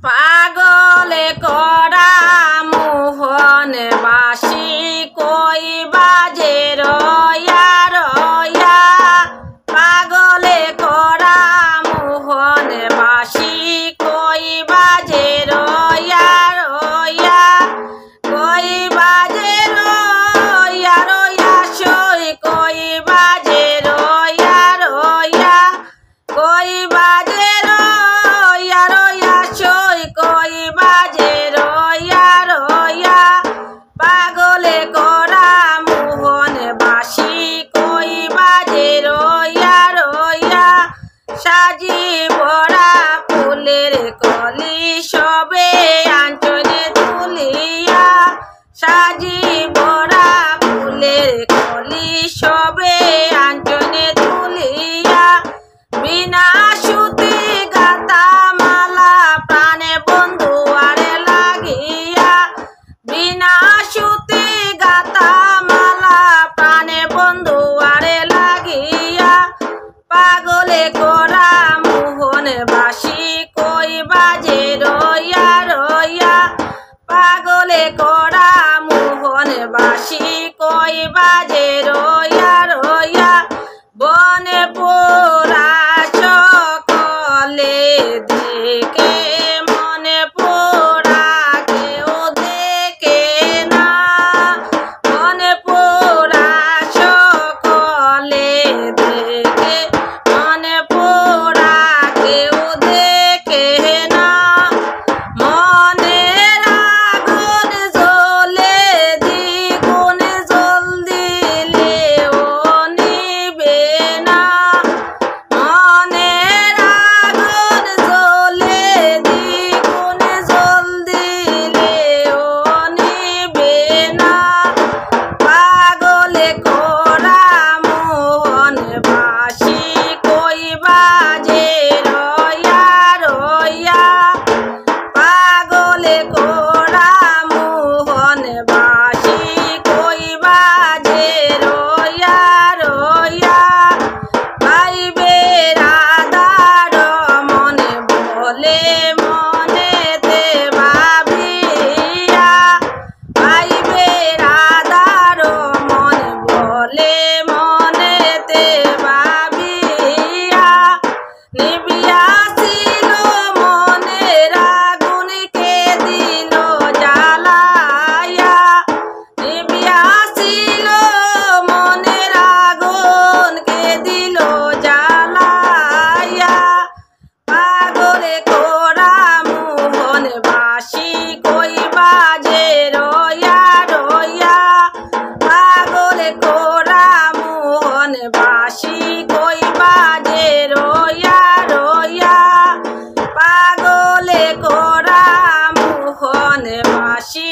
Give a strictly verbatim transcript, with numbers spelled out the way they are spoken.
পাগলে করা মোহন বাঁশি কই বাজে রইয়া রইয়া। পাগলে করা মোহন বাঁশি কই বাজে রইয়া রইয়া। কই বাজে রইয়া রইয়া সই, কই বাজে রইয়া রইয়া। কই বাজে রইয়া রইয়া সই, কই বাজে রইয়া রইয়া। পাগলে করা মোহন বাঁশি কই বাজে রইয়া রইয়া। সাজি ভরা ফুলের কলি সবে আঞ্চলে তুলিয়া। সাজি ভরা ফুলের কলি সবে আঞ্চলে তুলিয়া। বিনা সুতি গাতা মালা প্রাণে বন্ধু আরে লাগিয়া। বিনা সুতি গাতা মালা প্রাণে বন্ধু আরে লাগিয়া। পাগলে করা মোহন বাঁশি কই বাজে রইয়া রইয়া। পাগলে করা মোহন বাঁশি কই বাজে রইয়া রইয়া। বনে পোড়া সকলে দেখে, মনে পোড়া কেউ দেখে না। মনে পোড়া সকলে দেখে, মনে পোড়া কেউ দেখে না। মনের আগুন জ্বলে দ্বিগুণ জল দিলেও নিবে না। মনের আগুন জ্বলে দ্বিগুণ জল দিলেও নিবে না। পাগলে করা মোহন বাঁশি কই বাজে রইয়া রইয়া। পাগলে করা মোহন বাঁশি কই বাজে রইয়া রইয়া। ভাইবে রাধার মনে বলে মনেতে ভাবিয়া। ভাইবে রাধার মনে বলে মনেতে ভাবিয়া। নিবিয়া ছিল মনের আগুন কে দিল জ্বালাইয়া। নিবিয়া ছিল মনের আগুন কে দিল জ্বালাইয়া। পাগলে করা মোহন বাঁশি কই বাজে রইয়া রইয়া। পাগলে করা মোহন বাঁশি কই বাজে রইয়া রইয়া। পাগলে করা মোহন বাঁশি